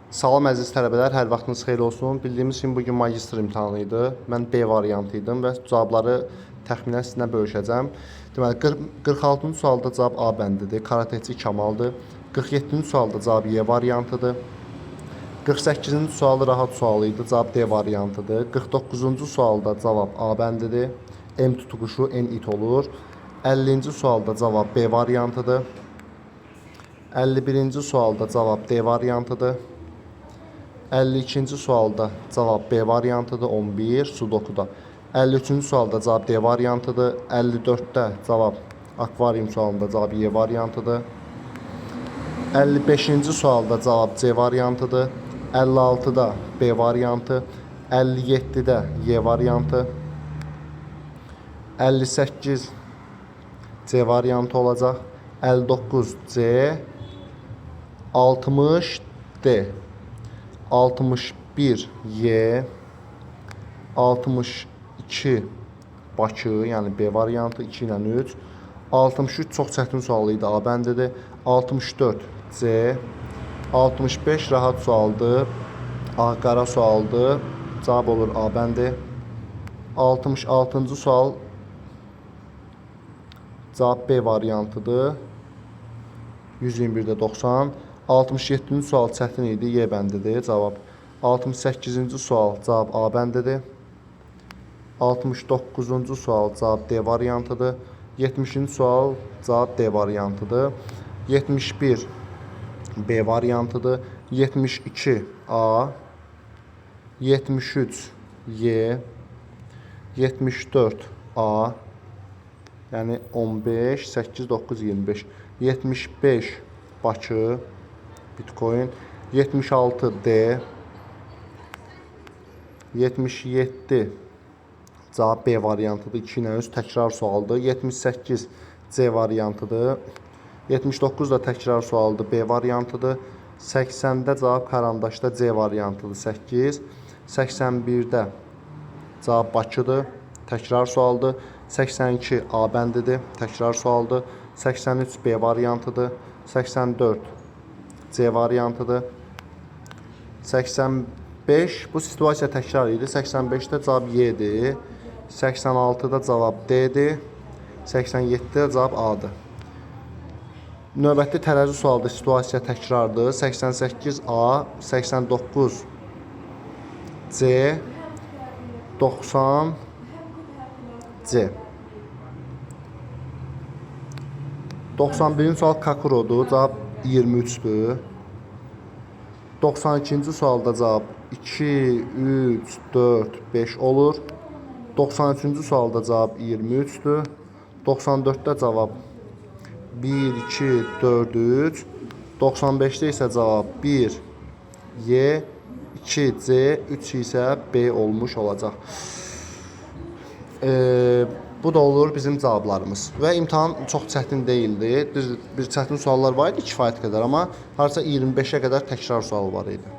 Salam əziz tələbələr, hər vaxtınız xeyir olsun. Bildiyimiz kimi bu gün magistr imtahanı idi. Mən B variantı idim və cavabları təxminən sizinlə bölüşəcəm. Deməli 46-cı sualda cavab A bəndidir, karateçi Kamaldır. 47-ci sualda cavab Y variantıdır. 48-ci sual rahat sualı idi, cavab D variantıdır. 49-cu sualda cavab A bəndidir. M tutuquşu N it olur. 50-ci sualda cavab B variantıdır. 51-ci sualda cavab D variantıdır. 52-ci sualda cavab B variantıdır 11 Sudokuda. 53-cü sualda cavab D variantıdır. 54-də cavab akvarium sualında cavab Y variantıdır. 55-ci sualda cavab C variantıdır. 56-da B variantı, 57-də Y variantı, 58 C variantı olacaq. 59 C, 60 D. 61 Y, 62 Bakı, yəni B variantı 2 ilə 3. 63 çox çətin sual idi, A bəndidir. 64 C, 65 rahat sualdır. A qara sualdır. Cavab olur A bəndi. 66-cı sual cavab B variantıdır. 121-də 90. 67-ci sual çətin idi, Y bəndidir cavab. 68-ci sual cavab A bəndidir. 69-cu sual cavab D variantıdır. 70-ci sual cavab D variantıdır. 71 B variantıdır. 72 A, 73 Y, 74 A, yəni 15, 8, 9, 25, 75 Bakı, Bitcoin, 76 D, 77 cavab B variantıdır. 2 ilə 3 təkrar sualdır. 78 C variantıdır. 79 da təkrar sualdır. B variantıdır. 80-də cavab karandaşda C variantıdır. 8. 81-də cavab Bakıdır. Təkrar sualdır. 82 A bəndidir. Təkrar sualdır. 83 B variantıdır. 84 C variantıdır. 85 bu situasiya təkrar idi. 85-də cavab Y-dir. 86-da cavab D-dir. 87-də cavab A-dır. Növbəti tərəzi sualda situasiya təkrardır. 88 A, 89 C, 90 C. 91-ci sual Kakurodur. Cavab 23-dür. 92-ci sualda cavab 2, 3, 4, 5 olur. 93-cü sualda cavab 23-dür. 94-də cavab 1, 2, 4, 3. 95-də isə cavab 1, Y, 2, C, 3 isə B olmuş olacaq. Bu da olur bizim cavablarımız. Və imtahan çox çətin deyildi. Düz bir çətin suallar var idi kifayət qədər, amma harasa 25-ə qədər təkrar sual var idi.